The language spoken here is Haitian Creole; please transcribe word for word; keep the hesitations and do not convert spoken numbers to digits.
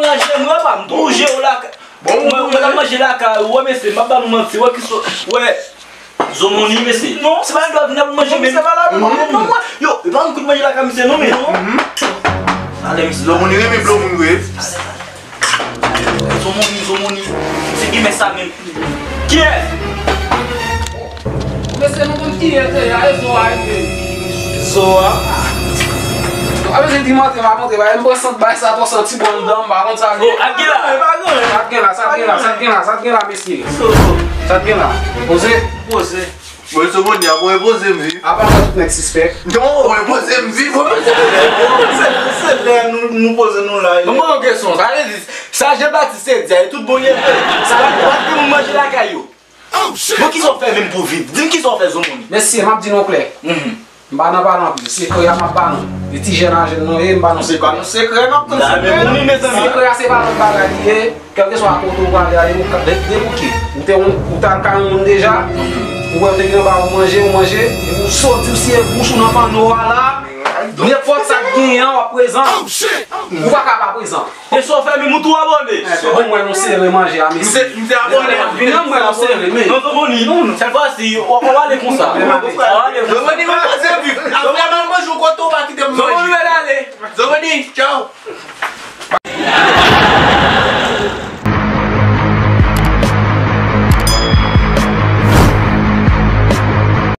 w nan je m, wè pa m toujou lakay. Bon, mwen, mwen ap manje lakay ou, wè mesye, m ap ba nou manti, wè ki so, wè. Zomoni, mesye. Non, se pa yon dwa vin ap manje menm. Se pa la, non, non, non. Yo, e pa yon kout manje lakay misye, non, men. Ale, mesye. Zomoni renmen blo moun vre. Zomoni, Zomoni. Se ki mè sa menm? Kiyès? Mesye, nou konn kiyès se, a e zo a, e. Zo a? A, mesye, di m antre, m ap antre, ba, m pran sant bay sa, twò santi bon anndan, m pa konn sa. Oh, ak gen la. Sa t gen la, sa t gen la, sa t gen la, sa t gen la, mesye. Sa t gen la. Poze. Poze. Bon, se bon, diab, ou repoze m, wi. Apa sa tout nèg sispèk? Non, ou repoze m, wi. Se, se lè nou, nou poze nou la. Mwen, mwen, yon kesyon. Sa vle di, sa Jean Baptiste te di a, e tout bon ye vre. Sa vle di, pa gen moun manje lakay yo. Bon, kisa w fè menm pou viv? Di m kisa w fè, Zomoni. Mesye, m ap di nou klè. M pa nan pale anpil. Sekrè a m ap ba nou. E ti jèn a jèn nou ye, m ba nou sekrè. Ba nou sekrè, n ap tann sekrè a. Sekrè a se pa lòt bagay li ye. Kèlkeswa kote ou prale a, depi ou ka, de-, depi ou ki, ou te, ou t al kay yon moun deja, ou wè yo te gen ba ou manje, ou manje, epi ou soti, ou siye bouch ou nan panno a la, nenpòt sa k genyen an, w ap prezan. Ou pa ka pa prezan. E sa w fè menm, ou tou abòne. Bon, mwen nou sere manje a, mesye. M te abòne. Vin nan mwen nou sere, men. Non, non, non, non. Sèl fwa si, w, w ale konsa.